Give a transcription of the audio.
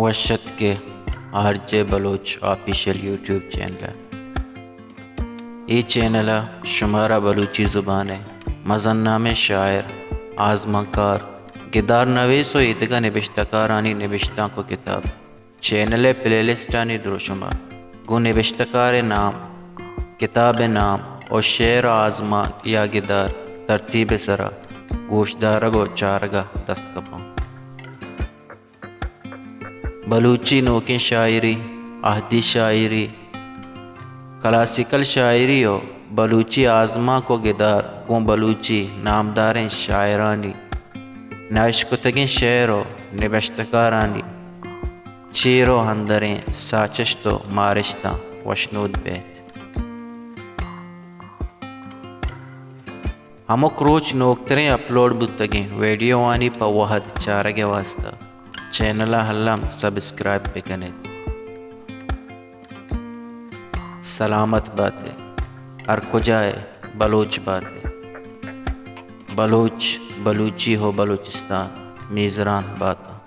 وش اتک کہ R J Baloch official YouTube channel ءَ۔ اے چینل ءَ شمارا بلوچی زبان ءِ مزن نامیں شاعر، آزمانکار، گدار نویس ءُ ایدگہ نبشتہ کارانی نبشتانک ءُ کتاب، چینل ءِ پلے لسٹانی دروشم ءَ گوں نبشتہ کار ءِ نام، کتاب ءِ نام ءُ شعر ءُ آزمانک یا گدار ترتیب ءِ سرا گوشدارگ ءُ چارگ ءَ دست کپاں۔ بلوچی نوکیں شاعری، عہدی شاعری، کلاسیکل شاعری ءُ بلوچی آزمانک ءُ گدار گوں بلوچی نامداریں شاعرانی نہ اشکتگیں شعر ءُ نبشتہ کارانی چیر ءُ اندریں ساچشت ءُ مارشتاں وشنود بیت۔ ہمک روچ نوکتریں اپلوڈ بوتگیں ویڈیوانی پہ وہد چارگ ءِ واستہ چینل ءَ الم سبسکرائب بہ کن ات۔ سلامت بات ئے، ہر کجا ئے بلوچ بات ئے۔ بلوچ، بلوچی ءُ بلوچستان میزران بات اَنت۔